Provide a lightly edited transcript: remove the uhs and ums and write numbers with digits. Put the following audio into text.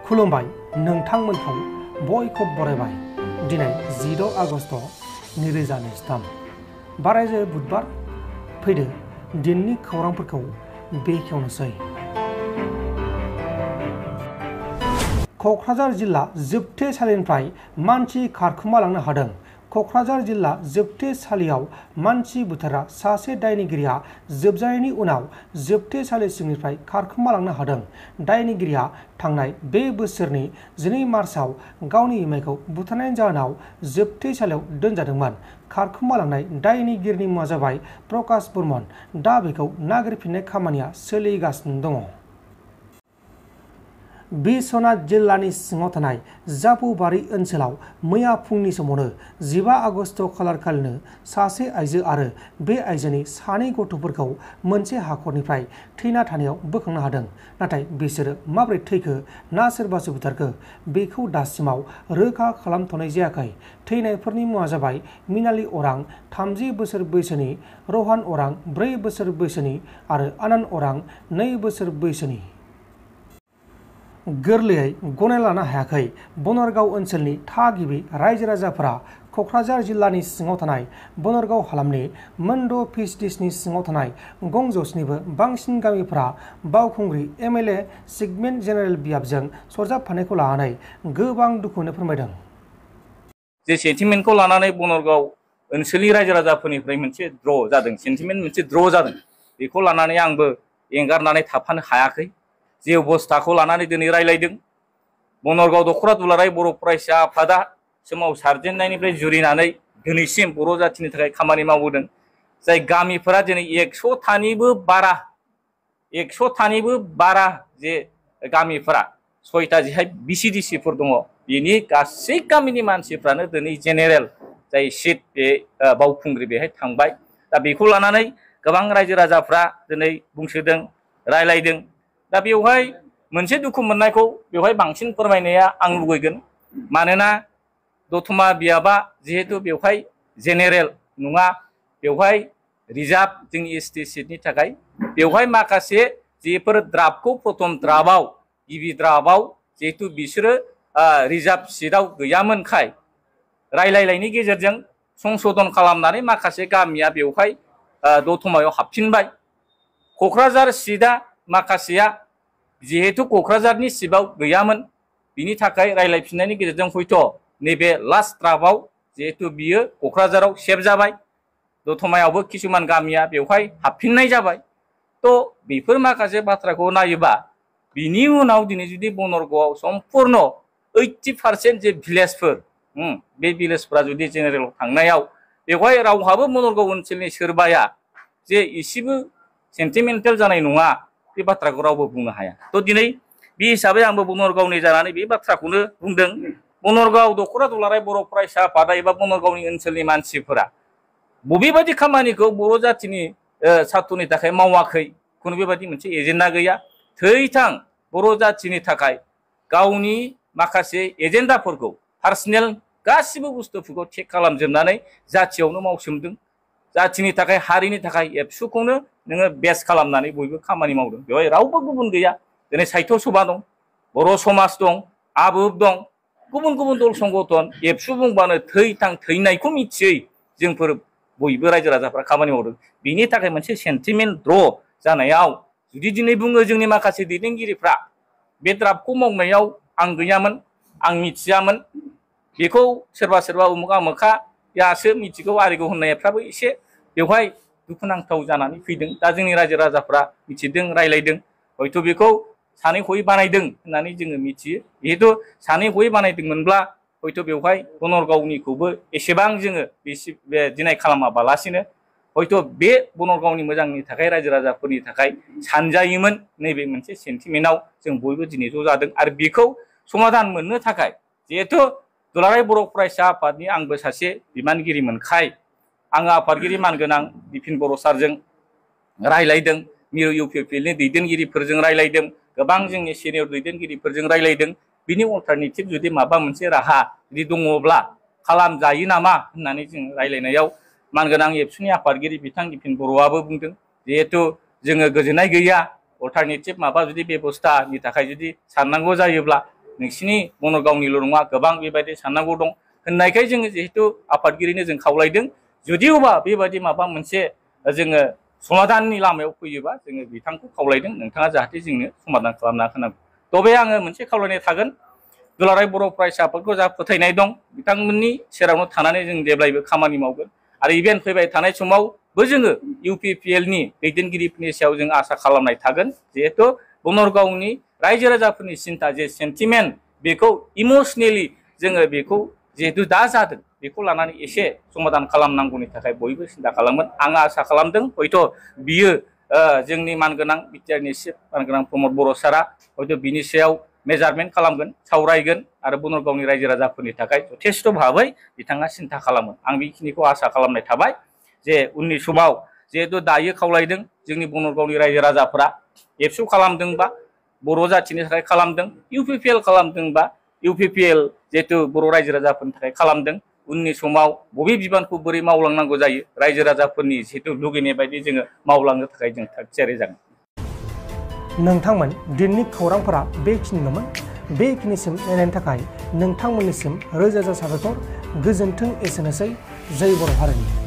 खुलुमबाय नोंथांमोनखौ बयखौबो बरायबाय दिनै 16 आगस्ट 2023 बारायजे बुधबार फैदो दिननि खौरांफोरखौ बेखेवनोसै। क'क्राझार जिल्ला जोबथेसालिनिफ्राय मानसि खारखोमालांनो हादों। क'क्राझार जिल्ला जोबथेसालियाव मानसि बुथारग्रा सासे दायनिगिरिया जोबजानायनि उनाव जोबथेसालि सिंनिफ्राय खारखोमालांनो हादों। दायनिगिरिया थांनाय बे बोसोरनि 12 मार्चआव गावनि बिमायखौ बुथारनायनि जाहोनाव जोबथेसालियाव दोनजादोंमोन। खारखोमालांनाय दायनिगिरिनि मुङा जाबाय प्रकाश बर्मन। दा बेखौ नागिरफिननाय खामानिया सोलिगासिनो दङ। बिश्वनाथ जिल्लानि सिङाव थानाय जापुबारि ओनसोलाव मैया फुंनि समावनो 15 आगस्ट खालारखालिनो सासे आइजो आरो बे आइजोनि सानै गथ'फोरखौ मोनसे हाखरनिफ्राय थैना थानायाव बोखांनो हादों। नाथाय बिसोरो माबोरै थैखो ना सोरबासो बुथारखो बेखौ दासिमाव रोखा खालामथ'नाय जायाखै। थैनायफोरनि मुङा जाबाय मिनाली अरां 30 बोसोर बैसोनि, रहान अरां 4 बोसोर बैसोनि आरो आनन्द अरां 2 बोसोर बैसोनि। गोरलैयै गनायना लानो हायाखै। बनरगाव ओनसोलनि थागिबि रायजो राजाफोरा क'क्राझार जिल्लानि सिङाव थानाय बनरगाव हालामनि मोनद' पिएचडिनि सिङाव थानाय गं-जौसेनिबो बांसिन गामिफोरा बावखुंग्रि एमएलए सेगमेन्ट जेनेरेल बियाबजों सरजाबफानायखौ लानानै गोबां दुखुखौनो फोरमायदों। जे सेन्टिमेन्टखौ लानानै बनरगाव ओनसोलनि रायजो राजाफोरनिफ्राय मोनसे द्र' जादों, सेन्टिमेन्ट मोनसे द्र' जादों। बेखौ लानानै आंबो एंगारनानै थाफानो हायाखै। जे अबस्थाखौ लानानै दिनै रायलायदों। बनरगाव दख'रा दुलाराय बर' फरायसा आफादा सोमावसारजेननायनिफ्राय जुरिनानै दिनैसिम बर' जाथिनि थाखाय खामानि मावबोदों। जाय गामिफोरा दिनै 100थानिबो बारा जे गामिफोरा 6टा जेहाय बिसिडिसिफोर दङ। बिनि गासै गामिनि मानसिफ्रानो दिनै जेनेरेल जाय सिट बे बावखुंग्रि बेहाय थांबाय। दा बेखौ लानानै गोबां रायजो राजाफ्रा दिनै बुंसोदों, रायलायदों। दा बेवहाय मोनसे दुखु मोननायखौ बेवहाय बांसिन फोरमायनाया आं लुगैगोन। मानोना दतमा बियाबा जिहेतु बेवहाय जेनेरेल नङा, बेवहाय रिजार्भ जोंनि एसटि सिटनि थाखाय बेवहाय माखासे जेफोर द्राफ्टखौ प्रथम द्राफ्टआव गिबि द्राफ्टआव जिहेतु बिसोरो रिजार्भ सिटआव गैयामोनखाय रायलायनायनि गेजेरजों संशोधन खालामनानै माखासे गामिया बेवहाय दतमायाव हाबफिनबाय। क'क्राझार सिटआ माखासेया जिहेतु क'क्राझारनि सिटआव गैयामोन, बिनि थाखाय रायलायफिननायनि गेजेरजों हयथ' नैबे लास्ट द्राफ्टआव जिहेतु बियो क'क्राझाराव सेभ जाबाय। दतमायावबो किसुमान गामिया बेवहाय हाबफिननाय जाबाय। थ' बेफोर माखासे बाथ्राखौ नायोबा बिनि उनाव दिनै जुदि बनरगावआव सम्पूर्ण 80% जे भिलेजफोर बे भिलेजफोरा जुदि जेनेरेलाव थांनायाव बेवहाय रावहाबो बनरगाव ओनसोलनि सोरबाया जे इसेबो सेन्टिमेन्टेल जानाय नङा बे बाथ्राखौ रावबो बुंनो हाया। थ' दिनै बे हिसाबै आंबो बनरगावनि जानानै बे बाथ्राखौनो बुंदों। बनरगाव दख'रा दुलाराय बर' फरायसा आफादा एबा बनरगावनि ओनसोलनि मानसिफोरा बबेबायदि खामानिखौ बर' जाथिनि सात्रनि थाखाय मावाखै, खुनु बेबायदि मोनसे एजेन्डा गैया। थैथां बर' जाथिनि थाखाय गावनि माखासे एजेन्डाफोरखौ पार्सनेल गासिबो बुस्थुफोरखौ चेक खालामजोबनानै जाथियावनो मावसोमदों। जाथिनि थाखाय हारिनि थाखाय एबसुखौनो नोङो बेस खालामनानै बयबो खामानि मावदों। बेवहाय रावबो गुबुन गैया। दिनै साहित्य सभा दं, बर' समाज दं, आबोब दं, गुबुन गुबुन दल संगठन। एबसु बुंबानो थैथां थैनायखौ मिथियै जोंफोर बयबो रायजो राजाफ्रा खामानि मावदों। बिनि थाखाय मोनसे सेन्टिमेन्ट द्र' जानायाव जुदि दिनै बुङो जोंनि माखासे दैदेनगिरिफ्रा बे द्राफ्टखौ मावनायाव आं गैयामोन, आं मिथियामोन, बेखौ सोरबा सोरबा उमुख आमुखायासो मिथिगौ आरिगौ होननायफ्राबो एसे बेवहाय दुखुनांथाव जानानै फैदों। दा जोंनि रायजो राजाफ्रा मिथिदों, रायलायदों। हयथ' बेखौ सानै हयै बानायदों होननानै जोङो मिथियो। जिहेतु सानै हयै बानायदोंमोनब्ला हयथ' बेवहाय बनरगावनिखौबो एसेबां जोङो बे दिनाय खालामाबालासिनो हयथ' बे बनरगावनि मोजांनि थाखाय रायजो राजाफोरनि थाखाय सानजायोमोन। नैबे मोनसे सेन्टिमेन्टआव जों बयबो दिनै ज' जादों। आरो बेखौ समाधान मोननो थाखाय जिहेथु दुलाराय बर' फरायसा आफादनि आंबो सासे बिबानगिरिमोनखाय आङो आफादगिरि मानगोनां बिपिन बर' सारजों रायलायदों, मिरु इउपिपिएलनि दैदेनगिरिफोरजों रायलायदों, गोबां जोंनि सिनियर दैदेनगिरिफोरजों रायलायदों। बिनि अल्टारनेटिभ जुदि माबा मोनसे राहा जुदि दङब्ला खालामजायो नामा होननानै जों रायलायनायाव मानगोनां एबसुनि आफादगिरि बिथां बिपिन बर'आबो बुंदों जिहेथु जोङो गोजोननाय गैया, अल्टारनेटिभ माबा जुदि बेबस्थानि थाखाय जुदि साननांगौ जायोब्ला नोंसिनि बनरगावनिल' नङा गोबां बेबायदि साननांगौ दं होननायखाय जोङो जिहेतु आफादगिरिनो जों खावलायदों जुदियोबा बेबायदि माबा मोनसे जोङो समाधाननि लामायाव फैयोबा जोङो बिथांखौ खावलायदों नोंथाङा जाहाथे जोंनो समाधान खालामना होनांगौ तबे आङो मोनसे खावलायनाय थागोन दुलाराय बर' फरायसा आफादखौ जा फोथायनाय दं बिथांमोननि सेरावनो थानानै जों जेब्लायबो खामानि मावगोन आरो इभेन फैबाय थानाय समावबो जोङो UPPL नि दैदेनगिरिफोरनि सायाव जों आसा खालामनाय थागोन जिहेतु बनरगावनि रायजो राजाफोरनि सिन्था जे सेन्टिमेन्ट बेखौ इमसनेलि जोङो बेखौ जिहेतु दा जादों बेखौ लानानै एसे समाधान खालामनांगौनि थाखाय बयबो सिन्था खालामगोन आं आसा खालामदों हयथ' बियो जोंनि मानगोनां बिटिआरनि चिफ मानगोनां प्रमद बर' सारा हयथ' बिनि सायाव मेजारमेन्ट खालामगोन सावरायगोन आरो बनरगावनि रायजो राजाफोरनि थाखाय जथेस्थ' भाबै बिथाङा सिन्था खालामगोन आं बेखिनिखौ आसा खालामनाय थाबाय जे उननि समाव जिहेतु दायो खावलायदों जोंनि बनरगावनि रायजो राजाफोरा एबसु खालामदोंबा बर' जाथिनि थाखाय खालामदों UPPL खालामदोंबा UPPL जिहेतु बर' रायजो राजाफोरनि थाखाय खालामदों उननि समाव बबे बिबानखौ बोरै मावलांनांगौ जायो रायजो राजाफोरनि जिहेतु लुगैनाय बायदि जोङो मावलांनो थाखाय जों थागथियारि जागोन नोंथांमोन दिननि खौरांफोरा बेखिनिल'मोन बेखिनिसिम नायनायनि थाखाय नोंथांमोननिसिम रोजा रोजा साबायखर गोजोन्थों एसेनोसै जय बर' हारिनि